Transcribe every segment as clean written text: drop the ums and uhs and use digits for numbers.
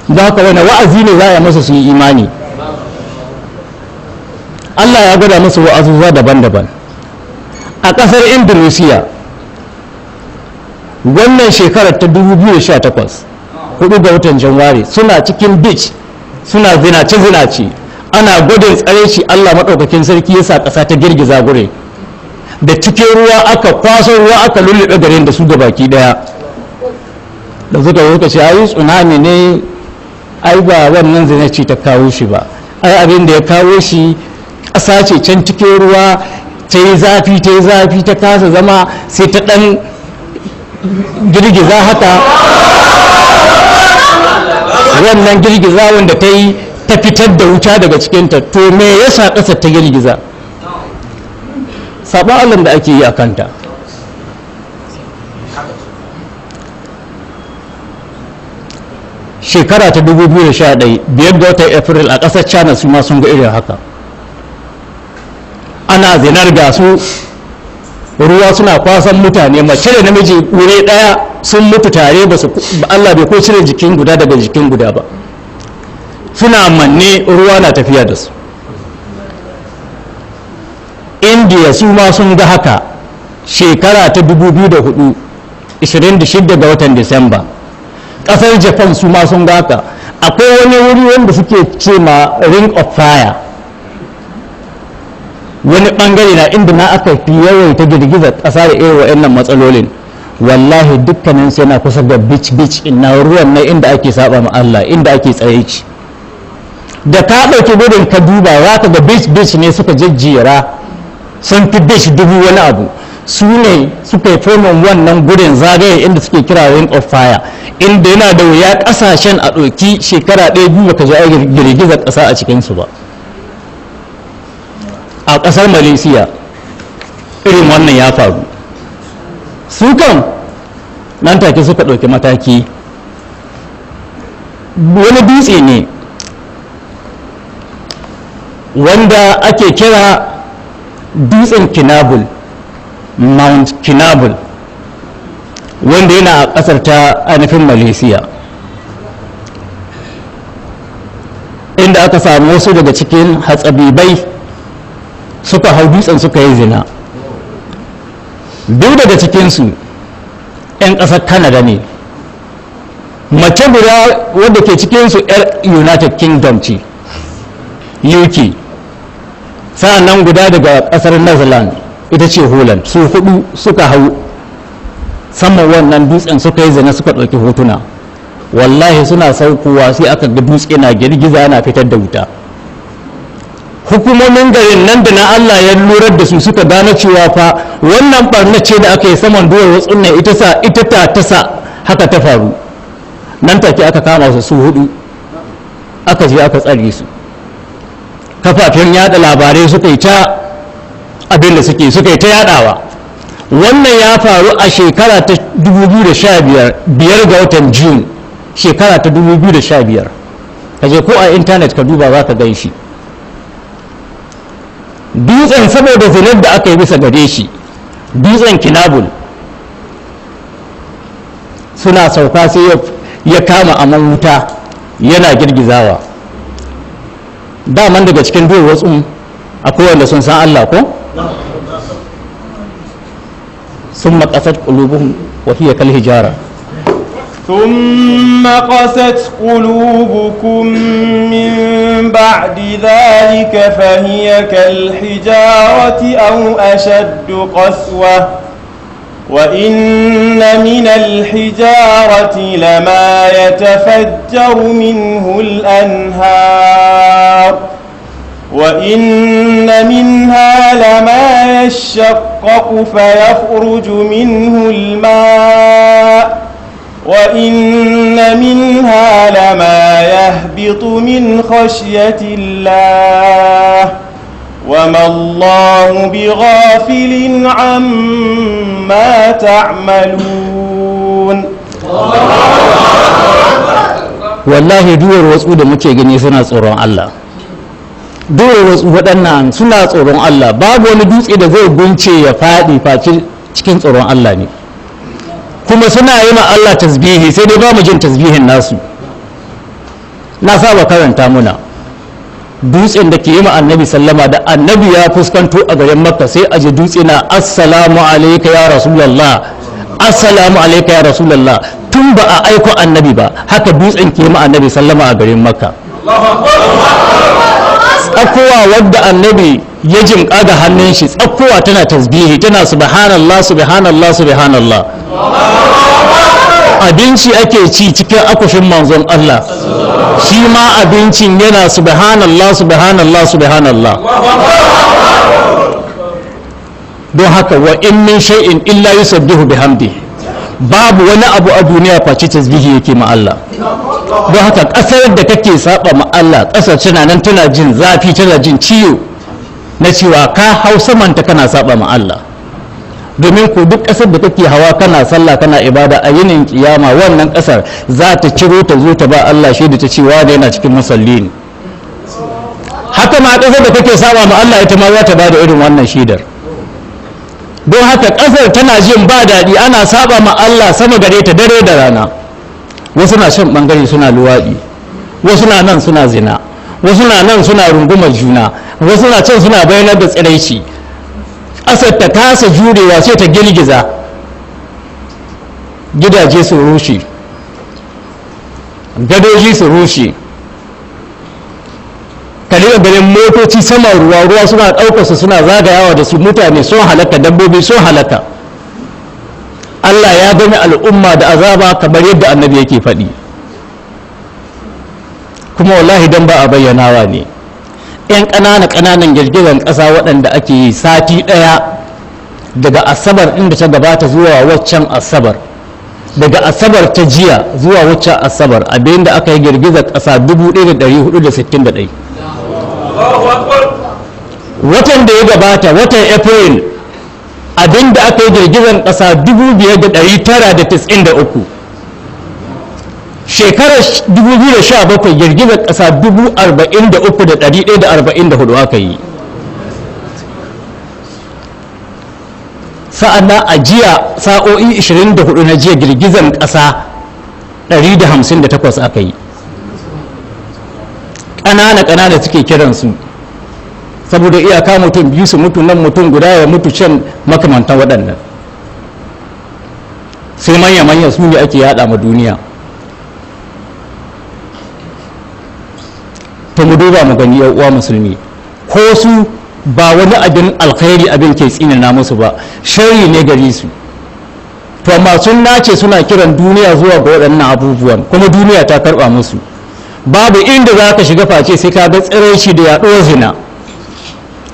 Don haka wani wa'azi ne za a yi masa su yi imani? Allah ya gwada musu wa'azuza daban-daban. A ƙasar Indonesia, wannan shekarar ta 2018, 4 ga watan Janwari, suna cikin beach suna zinace-zinace, ana gudun tsare shi. Allah maɗaukakin sarki ya sa ƙasa ta girgiza gure da cikin ruwa, aka kwaso ruwa aka lullube garin da su ga baki ɗaya. Da suka zo ce, ai tsunami ne, ai ba wannan zina ce ta kawo shi ba, ai abin da ya kawo shi ƙasa ce can cikin ruwa ta yi zafi, ta yi zafi, ta kasa zama, sai ta ɗan girgiza haka. Wannan girgiza wanda ta yi ta fitar da wuta daga cikinta. To me yasa ƙasar ta girgiza? Sabon Allah da ake yi a kanta. Shekara ta 2011, 5 ga watan April, a ƙasar China, su ma sun ga irin haka. Ana zinar, ga su ruwa suna kwasan mutane, mace da namiji wuri ɗaya, sun mutu tare. Ba su Allah bai ko cire jikin guda daga jikin guda ba, suna manne, ruwa na tafiya da su. Indiya su ma sun ga haka, shekara ta 2004, 26 ga watan Disamba. Ƙasar Japan su ma sun ga haka. Akwai wani wuri wanda suke ce ma Ring of Fire, wani bangare na inda na aka fi yawaita girgizar ƙasa da irin wa'annan matsalolin. Wallahi dukkanin su yana kusa da beach beach na ruwan na inda ake saba ma Allah, inda ake tsaraici. Da ka ɗauki gudun ka duba, za ka ga beach beach ne suka jejjera, sun fi beach dubu wani abu. Su ne suka yi forming wannan gudun zagaye inda suke kira Ring of Fire, inda yana da wuya ƙasashen a ɗauki shekara ɗaya biyu baka ji girgizar ƙasa a cikinsu ba. A ƙasar Malaysia irin wannan ya faru. Su kan nan take suka ɗauki mataki. Wani dutse ne wanda ake kira dutsen Kinabul, Mount Kinabul, wanda yana a ƙasar ta ainihin Malaysia, inda aka samu wasu daga cikin hatsabibai suka hau dutsen suka yi zina. Biyu daga cikinsu 'yan ƙasar Canada ne, mace guda wadda ke cikinsu 'yar United Kingdom ce, UK, sa'annan guda daga ƙasar Netherlands, ita ce Holland. Su hudu suka hau saman wannan dutsen suka yi zina, suka ɗauki hotuna. Wallahi suna saukowa sai aka ga dutse na girgiza, yana fitar da wuta. Hukumomin garin nan da na Allah ya lurar da su, suka gane cewa fa wannan barna ce da aka yi saman duwar watsun nan, ita sa ita ta tasa haka ta faru. Nan take aka kama su su hudu, aka je aka tsare su. Kafafen yada labarai suka yi ta abin da suka yi ta yadawa. Wannan ya faru a shekara ta 2015, 5 ga watan June, shekara ta 2015. Ka je ko a intanet ka duba, za ka gan shi dutsen, saboda zinar da aka yi bisa gare shi, dutsen Kinabul. Suna sauka sai ya kama aman wuta yana girgizawa. Daman daga cikin duwatsun akwai wanda sun san Allah ko sun maƙasar ƙulubuhum wa hiya kal hijara. ثم قست قلوبكم من بعد ذلك فهي كالحجارة أو أشد قسوة، وإن من الحجارة لما يتفجر منه الأنهار، وإن منها لما يشقق فيخرج منه الماء، وإن منها لما يهبط من خشية الله، وما الله بغافل عما تعملون. Wallahi duwar watsu da muke gani suna tsoron Allah. Duwar watsu waɗannan suna tsoron Allah. Babu wani dutse da zai gunce ya faɗi face cikin tsoron Allah ne, kuma suna yi ma Allah tasbihi, sai dai ba mu jin tasbihin nasu. Na saba karanta muna dutsen da ke yi ma annabi sallama, da annabi ya fuskanto a garin Makka sai a ji dutse na "Assalamu alaika ya Rasulallah, assalamu alaika ya Rasulallah." Tun ba a aiko annabi ba haka dutsen ke yi ma annabi sallama a garin Makka. Tsakowa wadda annabi ya jimƙa da hannun shi, tsakowa tana tasbihi, tana "Subhanallah, subhanallah, subhanallah." Abinci ake ci cikin akushin manzon Allah, shi ma abincin yana "Subhanallah, subhanallah, subhanallah." Don haka wa in min shay'in illa yusabbihu bihamdi, babu wani abu a duniya face tasbihi yake ma Allah. Don haka kasar da kake saba ma Allah, kasar tana nan tana jin zafi, tana jin ciwo na cewa ka hau samanta kana saba ma Allah. Domin ko duk kasar da kake hawa kana sallah, kana ibada, a yinin kiyama wannan kasar za ta ciro ta zo ta ba Allah shaida ta cewa da yana cikin musalli ne. Haka ma kasar da kake saba ma Allah, ita ma za ta ba da irin wannan shaidar. Don haka kasar tana jin ba daɗi ana saba ma Allah sama gare ta dare da rana. Wasu na shan bangare suna luwaɗi, wasu na nan suna zina, wasu na nan suna rungumar juna, wasu na can suna bayanar da tsiraici. Ƙasar ta kasa jurewa sai ta girgiza, gidaje su rushe, gadoji su rushe, kalila ganin motoci sama ruwa, ruwa suna ɗaukar su suna zagayawa da su, mutane sun halaka, dabbobi sun halaka. Allah ya gani al'umma da azaba kamar yadda annabi yake faɗi. Kuma wallahi dan ba a bayyanawa ne. 'Yan ƙanana ƙananan girgizan ƙasa waɗanda ake yi sati ɗaya, daga Asabar inda ta gabata zuwa waccan Asabar, daga Asabar ta jiya zuwa waccan Asabar, abinda aka yi girgizar ƙasa 1461. Watan da ya gabata, watan April, abinda aka yi girgizar ƙasa 5993. Shekarar 2017 girgizar ƙasa 43,144 aka yi. Sa'an a jiya, sa'o'i 24 na jiya, girgizar ƙasa 158 aka yi. Ƙanana-ƙanana suke kiransu saboda iyaka mutum biyu su mutu nan, mutum guda ya mutu can, makamantan waɗannan. Sai manya-manya su ne ake yada ma duniya. To mu duba mu gani, uwa musulmi, ko su ba wani abin alkhairi abin ke tsinana musu ba, sharri ne gare su. To amma sun nace suna kiran duniya zuwa ga waɗannan abubuwan, kuma duniya ta karɓa musu. Babu inda za ka shiga face sai ka ga tsiraici da yaɗuwar zina.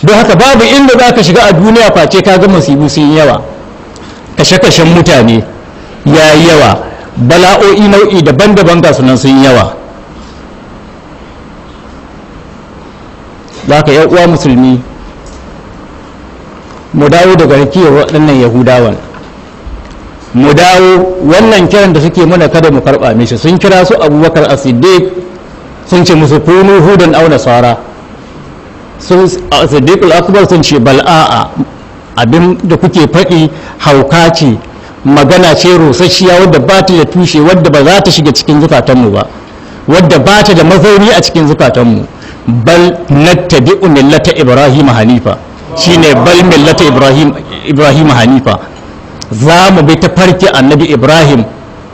Don haka babu inda za ka shiga a duniya face ka ga musibu sun yawa, kashe-kashen mutane ya yi yawa, bala'o'i nau'i daban-daban ga sunan sun yawa. Za ka uwa musulmi, mu dawo daga rakiyar waɗannan Yahudawan, mu dawo wannan kiran da suke mana, kada mu karɓa mishi. Sun kira su Abubakar As-Siddiq, sun ce musu "Kunu hudan aw nasara." Sun Siddiq al-Akbar sun ce, "Bal'a'a, abin da kuke faɗi hauka ce, magana ce rosasshiya wadda ba ta da tushe, wadda ba za ta shiga cikin zukatanmu ba, wadda ba ta da mazauni a cikin zukatanmu. Bal nattabi'u millata Ibrahim hanifa." Shine bal millata Ibrahim hanifa, za mu bi ta farki annabi Ibrahim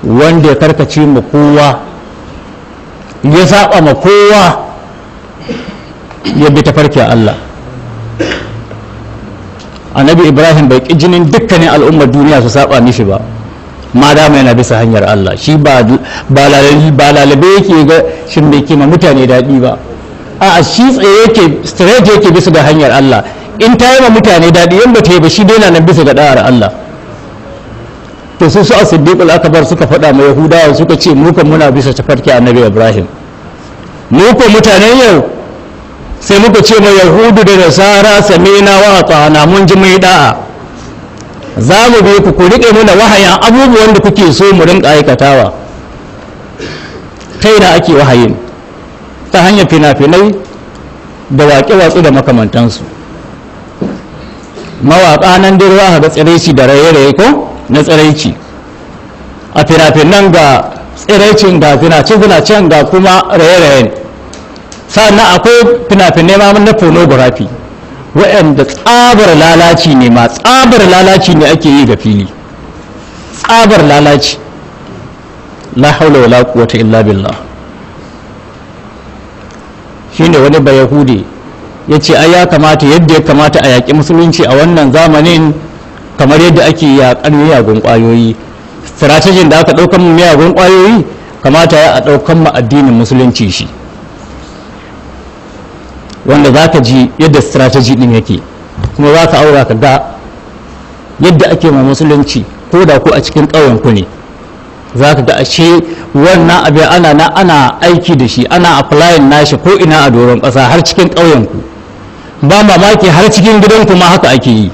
wanda ya karkace mu kowa, ya saba ma kowa, ya bi ta farki Allah. Annabi Ibrahim bai ƙi jinin dukkanin al'ummar duniya su saba mishi ba, ma dama yana bisa hanyar Allah. Shi ba lalabe yake ga shin bai kima mutane daɗi ba. A shi tsaye yake, straight yake bisa ga hanyar Allah. In ta yi ma mutane daɗi, in ba ta yi ba, shi dai na nan bisa ga da'ar Allah. To su As-Siddiq al-Akbar suka faɗa ma Yahudawa, suka ce, "Mu kan muna bisa tafarki annabi Ibrahim." Mu ko mutanen yau sai muka ce ma Yahudu da Nasara, "Sami'na wa ata'na, mun ji mai da'a, za mu bi ku, ku riƙe muna wahayin abubuwan da kuke so mu rinka aikatawa." Ta ina ake wahayin? Ta hanyar fina-finai da waƙe-waƙe da makamantansu. Mawaƙa nan dai za ga tsiraici da raye-raye ko na tsiraici a fina-finan ga Tsiraicin, ga zinace-zinacen, ga kuma raye-rayen. Sannan akwai fina-finai ma na pornography waɗanda tsabar lalaci ne ma, tsabar lalaci ne ake yi ga fili, tsabar lalaci. La haula wala quwwata illa billah. Shine wani Bayahudi ya ce ai ya kamata, yadda ya kamata a yaƙi musulunci a wannan zamanin, kamar yadda ake yaƙar miyagun ƙwayoyi, strategy da aka ɗaukan miyagun ƙwayoyi, kamata ya a ɗaukan mu addinin musulunci shi, wanda za ka ji yadda strategy ɗin yake, kuma za ka aura ka ga yadda ake ma musulunci. Ko da ko a cikin ƙauyen ku ne, za ka ga ashe wannan abin ana na ana aiki da shi, ana applying nashi ko ina a doron ƙasa, har cikin ƙauyen ku. Ba mamaki har cikin gidanku ma haka ake yi.